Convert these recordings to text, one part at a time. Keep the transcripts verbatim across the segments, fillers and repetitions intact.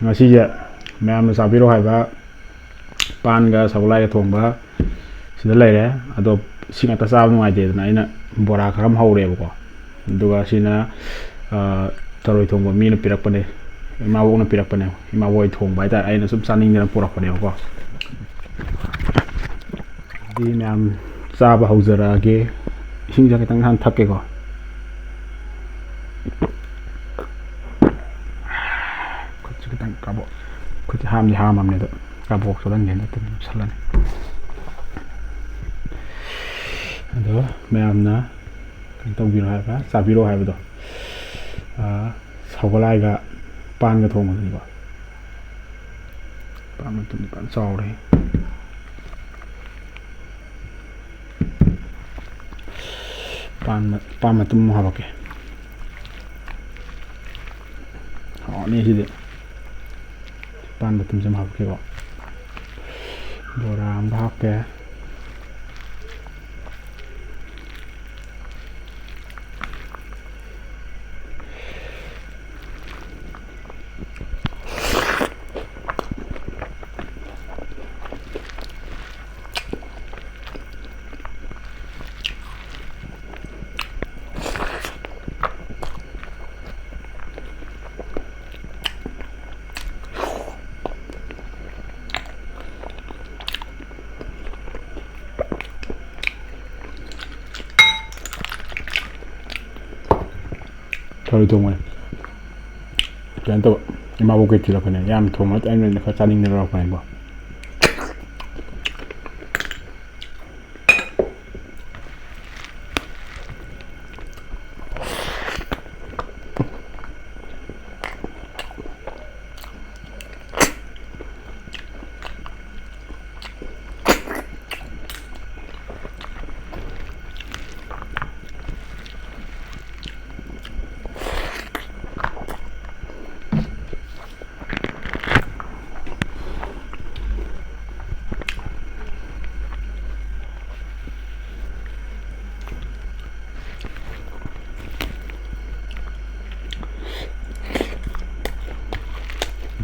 ꯉꯁꯤꯁꯦ ꯃꯌꯥꯝꯅ ꯆꯥꯕꯤꯔꯣ ꯍꯥꯏꯕ ꯄꯥꯟꯒ ꯁꯒꯣꯜꯍꯋꯥꯏꯒ ꯊꯣꯡꯕ ꯁꯤꯗ ꯂꯩꯔꯦ꯫ ꯑꯗꯣ ꯁꯤ ꯉꯥꯛꯇ ꯆꯥꯕ ꯅꯨꯡꯉꯥꯏꯇꯦꯗꯅ ꯑꯩꯅ ꯕꯣꯔꯥ ꯈꯔ ꯑꯃ ꯍꯧꯔꯦꯕꯀꯣ꯫ ꯑꯗꯨꯒ ꯁꯤꯅ, ꯑ, ꯊꯔꯣꯏ ꯊꯣꯡꯕ ꯃꯤꯅ ꯄꯤꯔꯛꯄꯅꯦ, ꯏꯃꯥꯕꯣꯛꯅ ꯄꯤꯔꯛꯄꯅꯦ꯫ ꯏꯃꯥꯕꯣꯛ ꯍꯣꯏ ꯊꯣꯡꯕ ꯍꯥꯏꯇꯥꯔꯦ, ꯑꯩꯅ ꯁꯨꯝ ꯆꯥꯅꯤꯡꯗꯅ ꯄꯨꯔꯛꯄꯅꯦꯕꯀꯣ꯫ ꯑꯗꯨꯗꯤ ꯃꯌꯥꯝ ꯆꯥꯕ ꯍꯧꯖꯔꯛꯑꯒꯦ꯫ ꯏꯁꯤꯡꯁꯦ ꯈꯤꯇꯪ ꯍꯥꯟꯅ ꯊꯛꯀꯦꯀꯣ꯫ ꯈꯨꯠꯁꯦ ꯈꯤꯇꯪ ꯀꯥꯕꯣꯛ-, ꯈꯨꯠꯁꯦ ꯍꯥꯝꯗꯤ ꯍꯥꯝꯃꯕꯅꯦ, ꯑꯗꯣ ꯀꯥꯕꯣꯛ ꯆꯣꯠꯍꯟꯒꯦ, ꯅꯠꯇ꯭ꯔꯗꯤ ꯅꯞꯁꯜꯂꯅꯤ꯫ ꯑꯗꯣ ꯃꯌꯥꯝꯅ ꯀꯩꯅꯣ ꯇꯧꯕꯤꯔꯣ ꯍꯥꯏꯕ, ꯆꯥꯕꯤꯔꯣ ꯍꯥꯏꯕꯗꯣ, ꯑꯥ, ꯁꯒꯣꯜꯍꯋꯥꯏꯒ ꯄꯥꯟꯒ ꯊꯣꯡꯕꯗꯨꯅꯤꯀꯣ꯫ ꯄꯥꯟ ꯃꯇꯨꯝꯗꯤ ꯐꯖꯅ ꯆꯥꯎꯔꯦ꯫ ꯄꯥꯟ ꯃ-, ꯄꯥꯟ ꯃꯇꯨꯝ ꯑꯃ ꯍꯥꯞꯄꯛꯀꯦ꯫ ꯍꯥꯎꯔꯅꯤ ꯁꯤꯗꯤ꯫ ꯄꯥꯟ ꯃꯇꯨꯝꯁꯦ ꯑꯃ ꯍꯥꯞꯀꯦꯀꯣ꯫ ꯕꯣꯔꯥ ꯑꯃꯒ ꯍꯥꯞꯀꯦ꯫ ꯊꯔꯣꯏ ꯊꯣꯡꯕꯅꯦ꯫ ꯀꯩꯅꯣ ꯇꯧꯕ, ꯏꯃꯥꯕꯣꯛ ꯀꯩ ꯊꯤꯜꯂꯛꯄꯅꯦ꯫ ꯌꯥꯝ ꯊꯣꯡꯕ ꯅꯠꯇꯦ, ꯑꯩꯅ ꯈꯔ ꯆꯥꯅꯤꯡꯗꯅ ꯂꯧꯔꯛꯄꯅꯦꯀꯣ꯫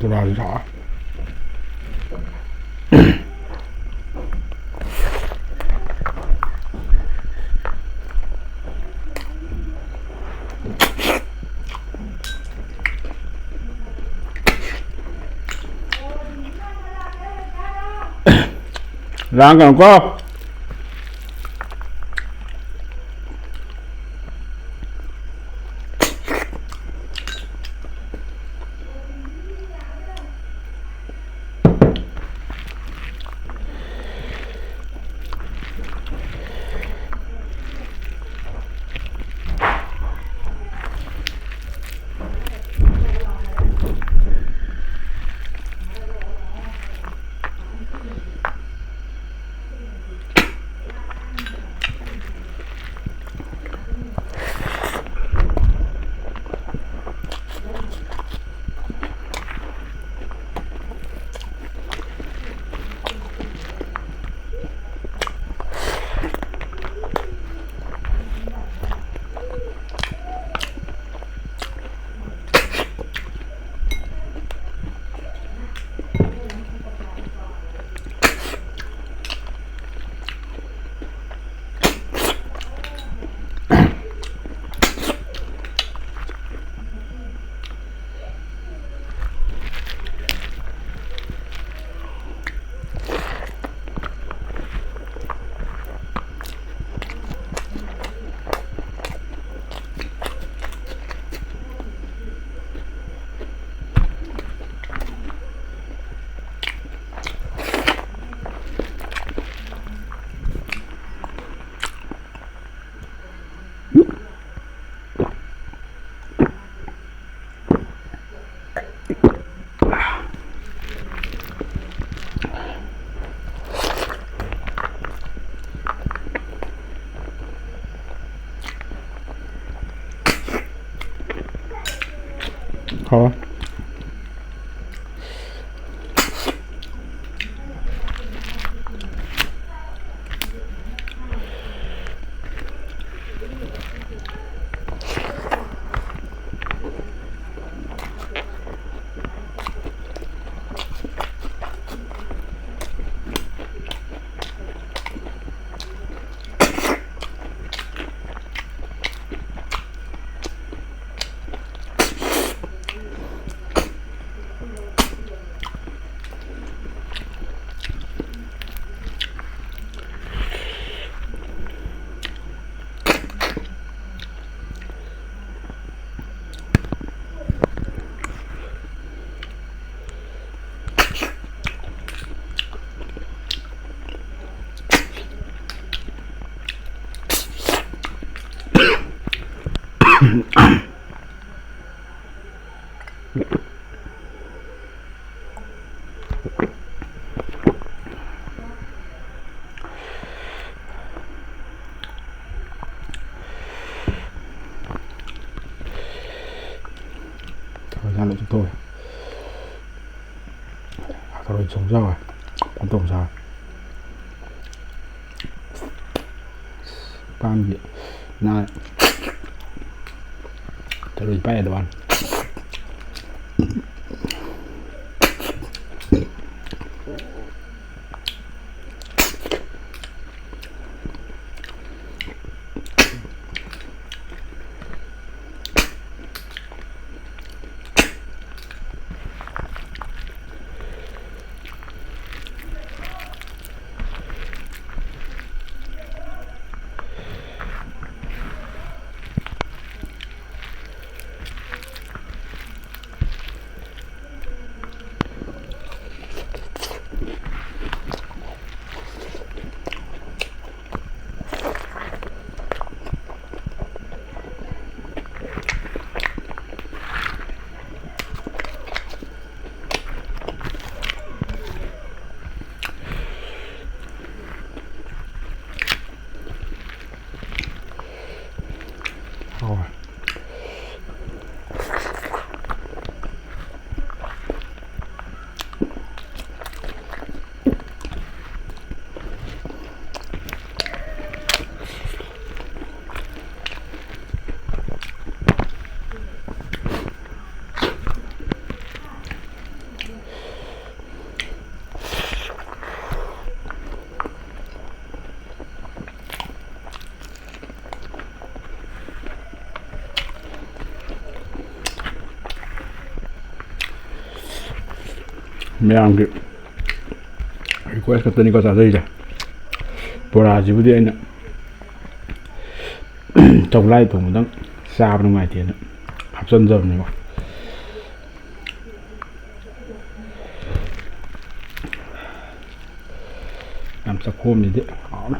ꯀꯅꯥꯅ ꯁꯥ? ꯂꯥꯡꯒꯅꯨꯀꯣ꯫ ꯍꯥꯎ꯫ ꯊꯔꯣꯏ ꯊꯣꯡ ꯆꯥꯎꯋꯦ꯫ ꯐꯖꯅ ꯊꯣꯡ ꯆꯥꯎꯋꯦ꯫ ꯄꯥꯝꯕꯤ ꯅꯥꯏ꯫ ꯊꯔꯣꯏ ꯄꯥꯏ ꯑꯗꯨ ꯋꯥꯅꯤ꯫ ꯍꯥꯎꯋꯦ꯫ ꯃꯌꯥꯝꯒꯤ request ꯈꯛꯇꯅꯤꯀꯣ ꯆꯥꯖꯔꯤꯁꯦ꯫ ꯕꯣꯔꯥꯁꯤꯕꯨꯗꯤ ꯑꯩꯅ ꯆꯧꯂꯥꯏ ꯊꯣꯡꯕꯗꯪ ꯆꯥꯕ ꯅꯨꯡꯉꯥꯏꯇꯦꯅ ꯍꯥꯞꯆꯤꯟꯖꯕꯅꯤꯀꯣ꯫ ꯌꯥꯝ ꯆꯥꯛꯈꯣꯝꯁꯤꯗꯤ ꯍꯥꯎꯅ꯫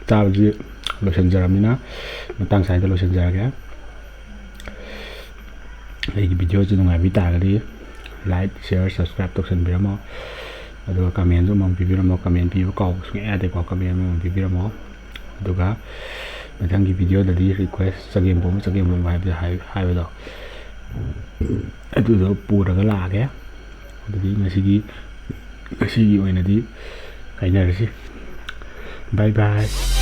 ꯆꯥꯕꯁꯤ ꯂꯣꯏꯁꯤꯟꯖꯔꯕꯅꯤꯅ ꯃꯇꯥꯡ ꯁ꯭ꯋꯥꯏꯗ ꯂꯣꯏꯁꯤꯟꯖꯔꯒꯦ꯫ ꯑꯩꯒꯤ videoꯁꯤ ꯅꯨꯡꯉꯥꯏꯕꯤ ꯇꯥꯔꯒꯗꯤ like, share, subscribe ꯇꯧꯁꯟꯕꯤꯔꯝꯃꯣ꯫ ꯑꯗꯨꯒ commentꯁꯨ ꯑꯃꯃꯝ ꯄꯤꯕꯤꯔꯝꯃꯣ꯫ Comment ꯄꯤꯕ ꯀꯥꯎꯕ ꯁꯨꯡꯌꯥ ꯌꯥꯗꯦꯀꯣ꯫ Comment ꯑꯃꯃꯝ ꯄꯤꯕꯤꯔꯝꯃꯣ꯫ ꯑꯗꯨꯒ ꯃꯊꯪꯒꯤ videoꯗꯗꯤ request, ꯆꯒꯦꯝꯄꯣꯝꯕ, ꯆꯒꯦꯝꯄꯣꯝꯕ ꯍꯥꯏꯕꯗ ꯍꯥꯏ-, ꯍꯥꯏꯕꯗꯣ ꯑꯗꯨꯗꯣ ꯄꯨꯔꯒ ꯂꯥꯛꯑꯒꯦ꯫ ꯑꯗꯨꯗꯤ ꯉꯁꯤꯒꯤ, ꯉꯁꯤꯒꯤ ꯑꯣꯏꯅꯗꯤ ꯀꯥꯏꯅꯔꯁꯤ꯫ Bye bye꯫